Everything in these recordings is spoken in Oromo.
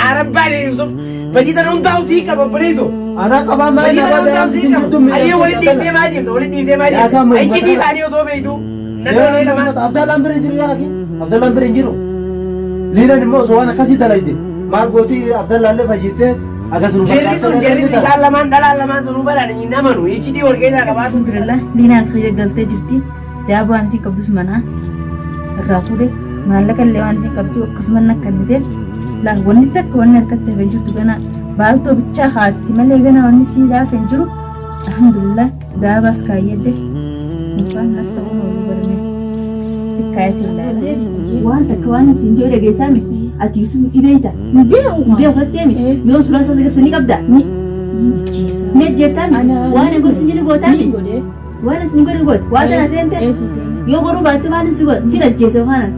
Arabbaan Yusuf badii tana hundaa sii qaba obboleessoo. Anaa qabaa maal Badii tana nama hundaa sii qaba. Ayyee waliin dhiiftee maa deemta? Waliin dhiiftee maa Yaa deemta? kan Iccitii isaanii osoo beektu naannoo lamaan. Abdallaan bira hin jiru yaa akhi. Abdallaan bira hin jiru. Liinan immoo osoo waan akkasii dalayde maal gooti Abdallaallee fayyiftee akkas nu Jarri sun jarri sun isaan lamaan dhalaan lamaan sunuu balaan hin amanu. Iccitii wal keessaa qabaatu. Alhamdulillah liinaan kiyya galtee jirti. Daaboo waan isin qabdus manaa irraa fuudhe maallaqa illee waan isin qabdu akkasuma na kennite laa wanni takka wanni harkatti hafee jirtu gana baaltoo bichaa haatti malee gana wanni sii laafee hin jiru. Alhamdulillah daabaas kaayyadde mukaan natti ta'uu oolu barme xiqqaayetiin laala. Waan takka waan isin jiru dhageessaa miti ati Yusuf ni beekta. Hin beeku. Hin beeku jettee miti yoo suuraa isaa agarsiisan ni qabda. Ni ajjeesa. Ni ajjeeftaa miti waan hin godhu sin jedhu gootaa Ni miti. godhee. Waan isin godhu godhu. Waan tana seente Ee si seene. yoo godhuu baatte maal si godhu sin ajjeesa yookaan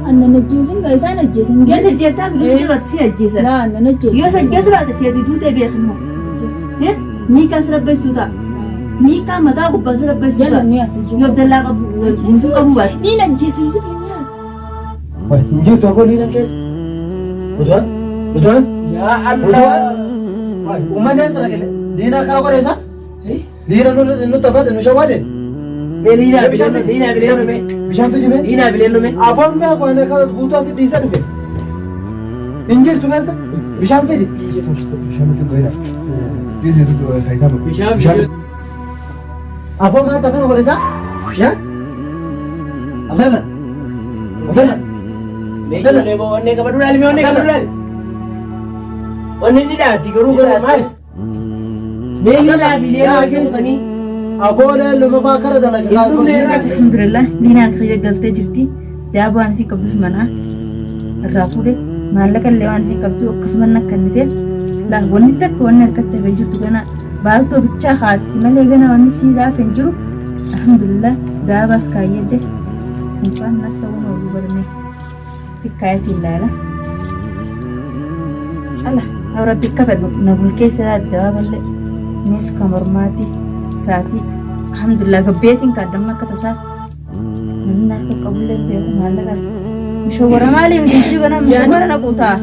Annan ajjeesin gaa isaan ajjeesin. Sin ajjeeftaa miti yoo si baate sin ajjeesa. Laa annan ajjeesin. Yoo si ajjeesu baate teeti duutee beeki immoo. Miikaan si rabbeessuu ta'a. Miikaan mataa gubbaa si rabbeessuu Jala ta'a. ni as Yoo Abdallaa qabu Yusuf qabu baate. Ni ajjeesa Yusuf ni as. Hin jirtu aboo liinan keessa. Udaan udaan Yaa udaan. Allah. Uummanni as dhaqile. Liinaa kana qoreessa. Liina nu tafate nu shawade. Mee liinaa bilee liinaa bilee lume. Bishaan fidi mee. Liinaa bilee lume. Aboon beeku ani akka guutuu asi dhiisee dhufe. Hin jirtu keessa. Bishaan fidi. Bishaan itti goyina. Bishaan fidi. Aboo maal takana godhata? Yaa? Abdalla. Abdalla. Mee ijoollee boo onnee qabadhu laali mee onnee qabadhu laali. Onnee ni dhaatti garuu garuu maali? Mee liinaa bilee Yaa lume kanii. Aboolee luma faa kara dalaga. Hin dhufne irraa Alhamdulillah liinaan kiyya galtee jirti. Daaboo waan isin qabdus manaa irraa fuudhe maallaqa illee waan isin qabdu akkasuma na kennite laa wanni takka wanni harkatti hafee jirtu gana baaltoo bichaa haatti malee gana wanni sii laafee hin jiru. Alhamdulillah daabaas kaayyadde mukaan natti ta'uun oolu barme xiqqaayetiin laala. Ala rabbi akka fedhu na bulkeessa dawaaballee nis ka mormaati saatii alhamdulillah gabbeetiin kaadamma akka tasaa namni harka qabullee beeku maallaqa mishawwara maaliif miti kana mishawwara naquu ta'a.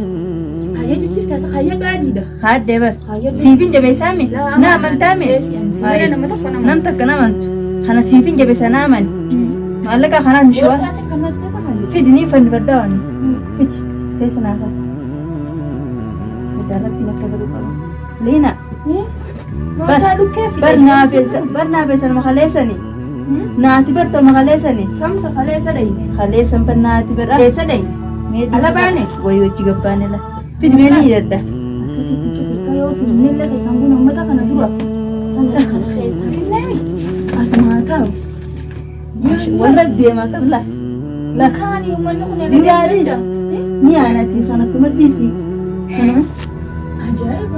Hayyee jijjiirta isa hayyee baadiidha. Kaaddee bar Kaayyadhu. siifin jabeessaa mi na amantaa mi Siifin nama tokko nama. nam takka na amantu kana siifin jabeessa na amani maallaqa kanaas mishawwara Gorsaa si kanas keessa hayyee. fidi ni fanni baddaa wani fidi keessa naa ka'a. Rabbiin akka godhu qaba. Liina. Gorsaa dhukkee fide. Barnaa beekta barnaa beekta nama kaleessani. Naati barta nama kaleessani. Samta kaleessa dhayine. Kaleessan barnaati barra. Keessa dhayine. Ala baane. Wayi wajji gabbaane la. Fidi mee ni hidhadha. Akkasitti cufikaa yoo finnellee keessaan kun uummata kana dura. Kana kana keessa finnemi. Asuma taa'u. Warra deemaa qabla. La kaani uummanni kun Ni gaaris. Ni aanati kan akkuma dhiisi. Kana Ajaa'iba.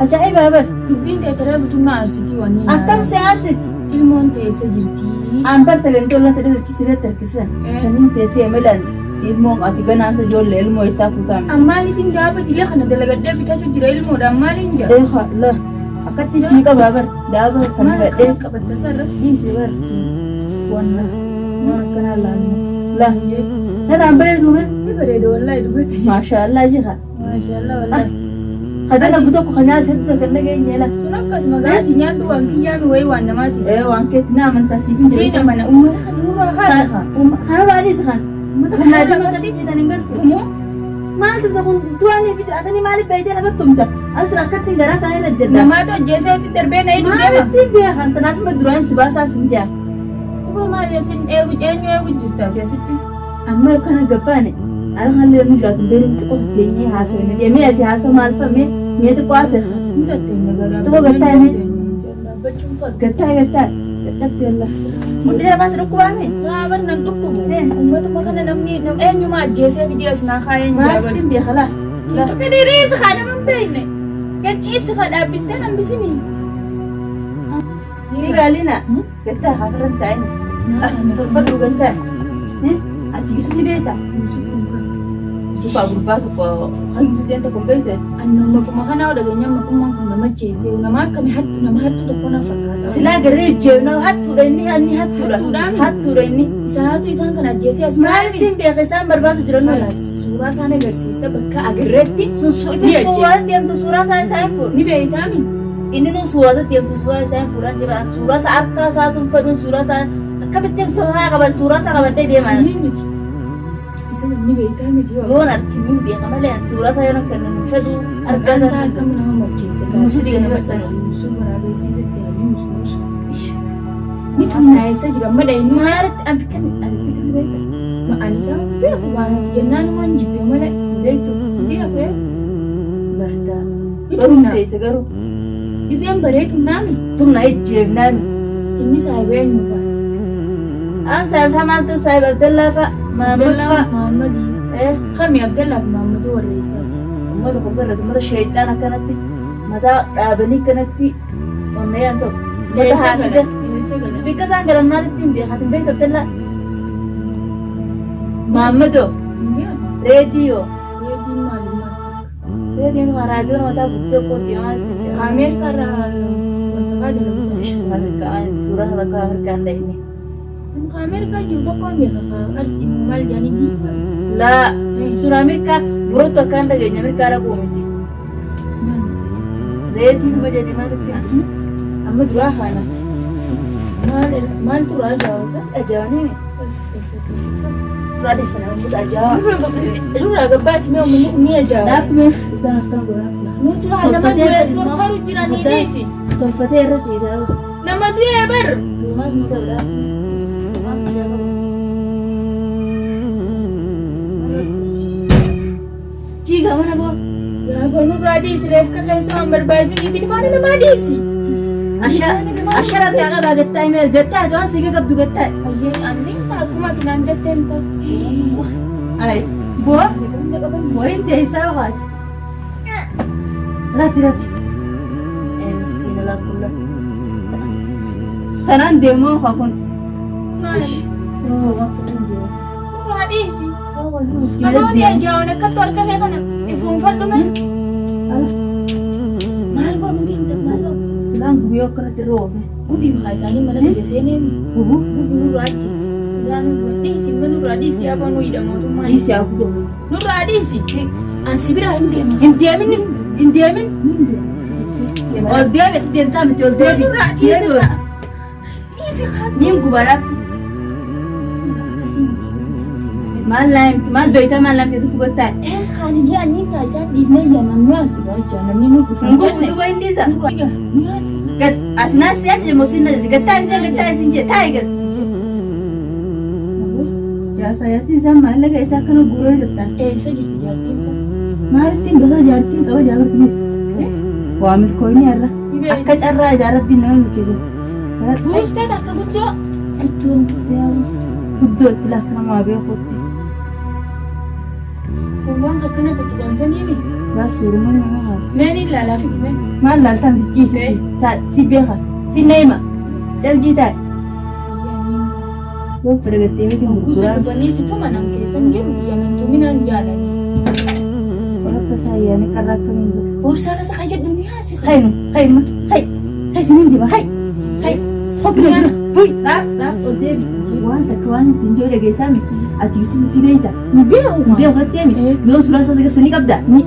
ajaa'iba bar. Dubbiin ta'e taree butunnaa arsitii wanni. Akkam si aarsit. Ilmoon teessa jirti. Aan barta gantoon lafa ta'e sochii beekta harkisan. Saniin teessee milan si ilmoo ati ganaan ijoollee ilmoo isaa fuutaame. Ammaaliif hin gaafa jilee kana dalagadhee bitachuu jira ilmoodha ammaaliin jira. Eeha la akkatti sii qabaa bar daaba kan Maal fedhee akkana qabatta sarra? dhiisi bar wanna waan akkanaa laallu la narraan bareedu be Ni bareeda wallaahi dhugatti. maashaallah jira Maashaallah wallaahi. kadana bu tokko kan nyaata hedduu kan dhageenye la Sun akkasuma gaafi nyaadhu waan kiyyaami wayii waan namaati. ee waan keetti na amantaa siif hin Siin amana uummata kana nurraa kaasa. Kana baadhiis kan Uummata kan kana naadii lafatti makatti ciisan hin gartu tumuu. Maaltu kun du'anii fi jiraatanii maaliif beeytee lafa tumta as rakkatti garaa isaanii irra jedha. Namaatu ajjeesee si darbee na hidhu deema. Maalitti beekan tanaaf ima duraan si baasaa sin jaa. Tuba maali asin eegu eenyu eegu jirta ati asitti? Amma kana gabbaane ala kan illee jiraatu beeru xiqqoo teenyee haasofne deemee ati haasa maal famee mee xiqqoo haasee Hin tatteenya garaa. Tuba gattaa hime. Dhaabbachuun fadhu. Gattaa gattaa dadhabde Allah. Mudhii darbaa si dhukkubaame. Gaaban nan dhukkubu. Eh. Uummatuma kana namni eenyuma ajjeesee fidee as naa kaayeen Maalitti jaaban. hin beeka laa. Federiis haa nama hin beekne. Gachiibsi haa dhaabbistee hambisini. Ni gaalina gattaa haafirran taa'in. Tolfadhu gattaa. Ati Yusuf ni beektaa? Yusuf gurbaa tokko kan Yusuf jedhan tokko hin beekte? Annan maquma kanaa dhageenyaan maqummaan kun nama ajjeesee nama akkami hattu nama hattu tokko na fakkaata. Silaa garee jeena hattuudha inni inni hattuudha. Hattuudhaami? Hattuudha inni. Isaatu isaan kana ajjeesee as Maalitti hin beeka isaan barbaadu jiran nuyi. Kalaas. Suuraa isaan agarsiista bakka agarreetti. Sun Ni ajjeesa. suuraa deemtu suuraa isaa isaa hin fuudhu. Ni beeytaami. Inni nu suuraa deemtu suuraa isaa hin fuudhan jira. Suuraa isaa akka isaa tunfadhuun suuraa isaa akkamittiin suuraa qaban suuraa isaa qabadhee deeman. Sanii miti. Isa san ni beeytaa miti yoo. Yoon arginu hin beeka malee suuraa isaa yoon akka inni fedhu argaa Maqaan isaa isaa. akkam nama macheessa. Yuusuf Gaazexii nama jedhama. sana Yuusuf waraabeessiisatti haa Yuusuf. Ni tumnaa'essa jira mada inni. Maalitti an kan argitu ni beekta. Maqaan isaa beeku waan ati jennaan waan jibbe malee Beektu beeku ee. bartaa. Ni Barumsa tumnaa. teesse garuu Iseen baree tumnaami. tumna ejjeefnaami. Inni saahiba eenyu fa'a? An saayib isaa maaltu saayib Abdallaa fa'a Maamud Abdallaa fa'a. Mahammadii. Kami Abdallaa fi Mahammadii warra eessaati? Uummata kun garra uummata sheexaan akkanatti mataa dhaabanii akkanatti onnayaan tokko. Uummata Eessa haasida. galan? Eessa galan? Bikka isaan galan maalitti hin beekan? Hin beektu Abdallaa. Maammadoo Hin beeku. reediyoo. Reediin maalummaa isaa? Reediyoon kun raadiyoon mataa guddoo kooti maalitti? Ameerikaa irraa wanta fa'aa dalagu sana. Afrikaan suuraa sadarkaa Afrikaan dhayne. Ameerikaa jiru tokko hin beeka. Arsii maal jedhanii diimaa. Laa suuraa Ameerikaa burootti akkaan dhageenya Ameerikaa dhaquu miti. Reetii kuma jedhi maalitti? Amma duraa faana. Maal turaa jaawasa? Ajaa'anii suuraa dhiisanii uummata ajaa'aa. Nurraa gabbaas mee uummanni kun ni ajaa'iba. Dhaabbimeef isaan akkaan godhaa. Nuti nama du'e tortoru jiranii dhiisi. Tolfatee irra ciisaa jiru. Nama du'e bar. Tuumaan ni ta'u dhaabbi. Tuumaan ni ta'u. Jiiga mana boo. Yaaboo nurraa dhiisi reefka keessa waan barbaadni tilfaana namaa dhiisi. Ashara harkaa qabaa gattaa himee gattaa harkaa waan siiqa qabdu gattaa. Ayyee anni akkuma ati naan jetteen ta'a. Ay boo wayin teessaa waati. Rafi rafi. Miskiina lakkulla. Tanaan deemoo haa kun. Nurraa dhiisi. Namoonni ajaa'oon akkattu harka kee kana ifuunfadhu mee. Maal godhuu deemta maal Silaan gubee akkanatti irra oofe. Gubii maqaa isaanii mana biyya seenee Gubuu. gubii nurraa ajjeesi. Isaan nurraa dhiisi mana nurraa dhiisi aboo nu hidha mootummaa. Dhiisi haa gubamu. Nurraa dhiisi. An si biraa hin deema. Hin deemin hin deemin. Ol deemi si deemtaa miti ol deemi. Nurraa dhiisi. Deemi ol. Dhiisi haati. Niin gubaraaf. Maal laa himti maal beektaa maal laa himti fugattaa. Ani jee anniin taa isaan dhiisnee ijaan namni as irraa ijaan namni nu dhufa. Hin gubu duuba hin dhiisa. Gat ati naan si ajaje moo sin ajaje gattaa isin gattaa isin jee taa'i gat. Jaarsa jaartiin isaan maallaqa isaa akkana guuree jirtan. Eessa jirti jaartiin isaa? Maalittiin gosa jaartiin qaba jaartiinis. Waa milkooyni har'a. Akka carraa ijaarabbiin nama milkeesse. Buustee takka guddoo. Guddoo itti laakka nama beekuutti. Waan akkana tuttuqamsanii mi? Baas suurummaan nama haasu. Mee ni ilaalaa fiti mee? Maal laaltaan jijjiirsi si beeka si neema calqii taa'e. Yoo fedha gattee miti Gusa gurguraa. dhufanii si tuman an keessan jiru xiyyanan tuminaan jaalanii. Qorata isaa ayyaana qarraa akkamiin godha. Boorsaa keessa kan jedhu ni haasi. Haynu hayma hay hay sinin dima hay hay hobbina jira buy dhaaf dhaaf ol deebi. Waan takka waan isin jiru dhageessaa mi ati Yusuf fi beeyta. Ni beeku. Beeku gattee mi yoo suuraa isaa sagartanii qabda. Ni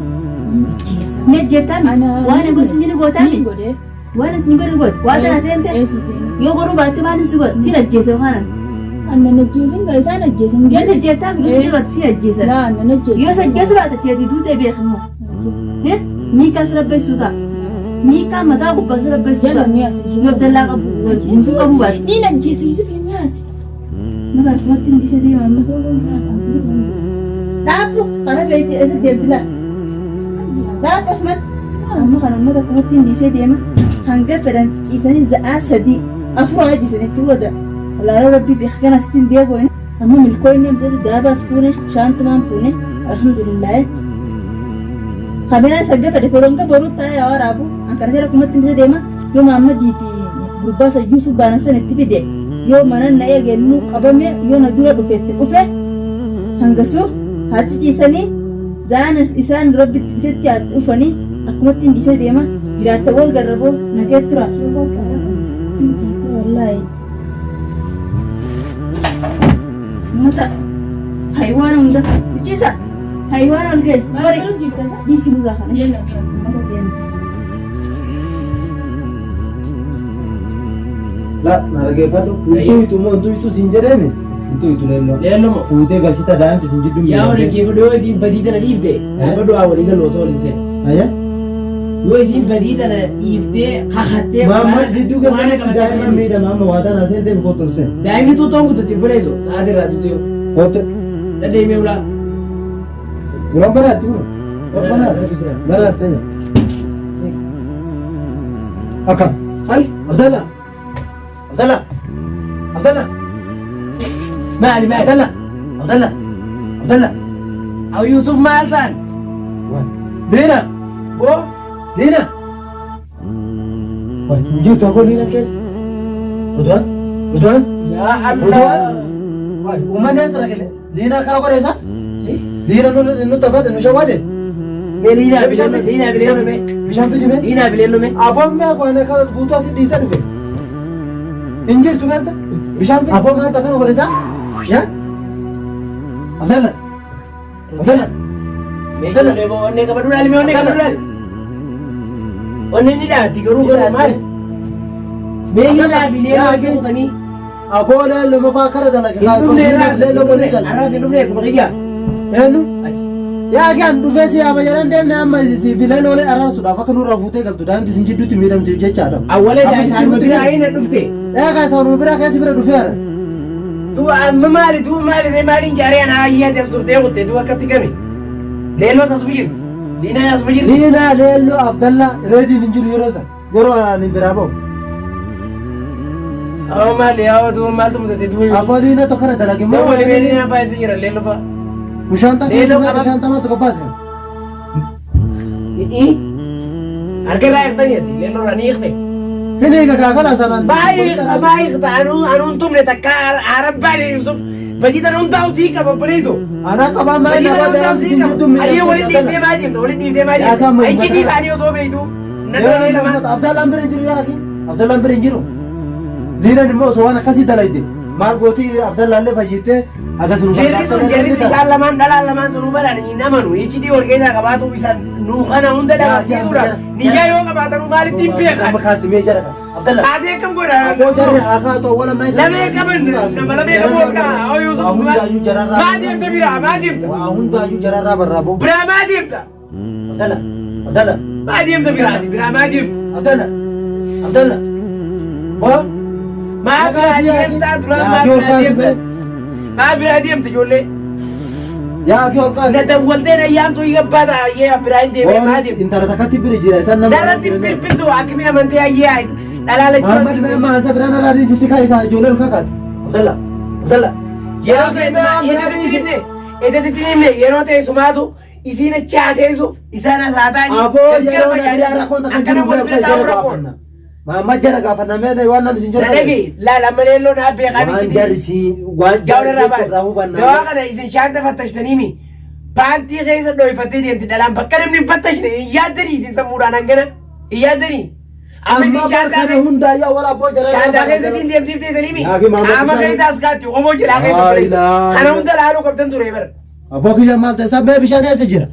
Ni ajjeeftaa mi waan hin godhu sin gootaa mi godhee. waan isin godhu godhu waan tana seente Eessi seene. yoo godhuu baatte maal si godhu sin ajjeese waan Annan ajjeesin gaa isaan ajjeesin Sin jenne. ajjeeftaa mi yoo sin baate sin ajjeesan. Laa annan ajjeesin. Yoo sajjeessa baate ati duutee beekamu. Miikaan si rabbeessuu ta'a. Miikaan mataa gubbaa si rabbeessuu Jala ta'a. ni haasi. Yoo Abdallaa qabu Yusuf qabu baate. Ni ajjeese Yusuf ni haasi. Nama akkumatti hin dhiisee deema amma. Dhaabbu kana beekti eessa deemti laa. Dhaabbu asumatti. Amma kana uummata akkumatti hin dhiisee deema. Hanga fedhan ciisanii za'aa sadii afur haa ciisanitti wada. Walaaloo rabbii beeka kana asitti hin deebi'u. Amma milkooyni amsatu daabaas fuune shaantumaan fuune alhamdulillah. Kameraan isa gafa foronga boruu taa'ee haa waraabu. An kana jala kumatti hin deema. Yoo Mahammadii fi gurbaa isa Yusuf baanan san itti fide yoo mana na eegennuu qabame yoo na dura dhufe itti dhufe hangasuu haa ciciisanii zaan isaan rabbitti fidetti haa itti dhufanii akkumatti hin dhiisee deema. Jiraatta wal garraboo nagee tura. Wallaahi. Uummata hayiwaana hunda ciciisa. Haywaan ol geessi. Maal Bari godhuuf jirta isa? dhiisi nurraa kana. Yalla mee as Mata deemtu. La na dhaggeeffadhu. Hin tuytu moo hin tuytu siin jedheemi? Hin tuytu leelloo. Leelloo moo? Fuutee galchita daa'imti siin jidduu Yaa warra kee yoo isiin badii tana dhiifte amma du'aa walii galu osoo waliin seenu. Ayya. Yoo isiin badii tana dhiiftee kakattee Maamma jidduu quraana keessatti qabattee daa'ima miidhama amma waa tana seentee kootu ol seen. Daa'imni tuuttoon guututti buleessu taate irraa tuutee Kootu. dhadheemee ulaa. Ulaan banaatti kun. Ulaan banaatti. Banaatti anya. Akkam. Hay. Abdalla. Abdalla. Abdalla. Maali maali? Abdalla. Abdalla. Abdalla. Aw Yusuf maal ta'an? Liina. Boo. Liina. Wai, hin jirtu akkoo Liina keessa. Udaan. Udaan. Yaa Allah. Udaan. Wai, uummanni as raqile. Liina akkana godhe isa? Liina nu tafate nu shawwade. Mee Liinaa fi leelloo Liinaa fi leelloo mee? Bishaan fidi mee? Liinaa fi leelloo mee? Abboon mee akkoo ani akka guutuu asi dhiisee dhufe. Hin jirtu keessa. Bishaan fidi. Abboon maaltu akkana godhe isa? Yaa? Abdalla. Abdalla. Mee ijoollee boo onnee qabadhu laali mee onnee qabadhu laali. Onnee ni dhaatti garuu garuu maali? Mee Liinaa fi leelloo isa kutanii. Aboo leelloo mafaa kara dalaga. Hin dhufne irraas hin Leelloo dhufne walii gala. arraas hin dhufne akkuma kiyyaa. Eenyu? Ati. Yaa kan dhufee si yaaba jedhan deemne amma si fileen oolee araarsuudhaaf akka nurraa fuutee galtu daa'imti sin jidduutti miidhamti jechaadha. Awwalee Amma sitti daa'imman himutti biraa jira. hin dhufte. Eegaa isaanuma biraa keessa bira dhufee ara. Tu amma maali tu maali ree maaliin jaaree ana ayyaa as turtee kutte tu akkatti gami. Leelloos asuma jirti. Liinaa asuma jirti. Liinaa Leelloo Abdallaa reediin hin jiru yeroo san yeroo ani biraa ba'u. Awwa maali yaa tu maaltu mudate tu. Abbaa Liinaa tokko kana dalage moo? Wali mee liinaa baay'ee jira leelloo fa'a. Bishaan takka Leelloo qaba. bishaan tamatu qabbaase. Harka irraa hiiktanii ati leelloo irraa ni hiikte. Hin eega kaakala sanaan. Baay'ee baay'ee anuu anuun tumne takka arabbaan Yusuf badii tana hundaa'u sii qaba obboleesso. Anaa qabaa maal Badii tana nama hundaa'u daa'imti sii sin qaba. jidduu Ayyee waliin miidhamti. dhiiftee maa deemta waliin dhiiftee maa Yaa deemta. kan Iccitii uummata- isaanii osoo beektu naannoo lamaan. Abdallaan bira hin jiru yaa akhi. Abdallaan bira hin jiru. Liinaan immoo osoo waan akkasii dalayde maal gooti Abdallaallee fayyitee akkas nu Jarri sun jarri sun isaan lamaan dhalaan lamaan sunuu balaan hin amanu. Iccitii wal keessaa qabaatu isaan nuu kana hunda dhabamsiisuudha. Niyyaa yoo qabaatanuu maalitti hin Amma beekan. kaasimee jara kan. Abdalla. Kaasee akkam godha? Aboo jarri haa kaatu awwala maayii. Lamee qaban nama lamee qabu akka oo Yusuf Waa hundaayyuu jararraa. maa deemta biraa maa deemta Waa hundaayyuu jararraa barraa boo. biraa maa deemta Abdalla. Abdalla. maa deemta biraa biraa maa deemta Abdalla. Abdalla. Boo. maa biraa deemta duraan maa biraa deemta maa biraa deemta ijoollee Yaa akii ol kaasi. na dawwaltee na yaamtu hiyya ayyee biraa hin deemee maa deemta Intala takkatti bira jira isaan nama. narratti bilbiltu akkami amantee ayyee dhalaa Muhammad lachuu mee amma isa biraan alaa dhiisitti kaa'i kaa ijoollee ol kakaasi. Abdalla. Abdalla. yeroo ta'e edda sitti himne yeroo ta'e sumaatu isiin achi haa teessu isaan as haa ta'anii Aboo yeroo na biraa rakkoon takka akkana jiru wal bira jara taa'u rakkoon. gaafanna. Muhammad jara gaafanna mee waan namni sin jedhu. Dhagee laal amma leelloo naa beekaa Waan miti. jarri si waan Gaawwan jarri irraa irraa baate. hubanna. Dawaa kana isin shaanta fattashtaniimi. Paantii keessa dho'ifattee deemti dhalaan bakka namni hin fattashne hin yaaddanii isin sammuudhaan hangana hin yaaddanii. Amma Amma isin shaantaa kana hundaayyuu awwala abboo jara. shaantaa keessatti hin deemsiif teessaniimi. Yaa fi Muhammad Qaama bishaan- keessa as kaatti qomoo jedhaa keessa Laa ture. ilaaha Kana hunda laaluu qabdan ture bara. Abboo kiyya maal ta'e isaa mee bishaan eessa jira?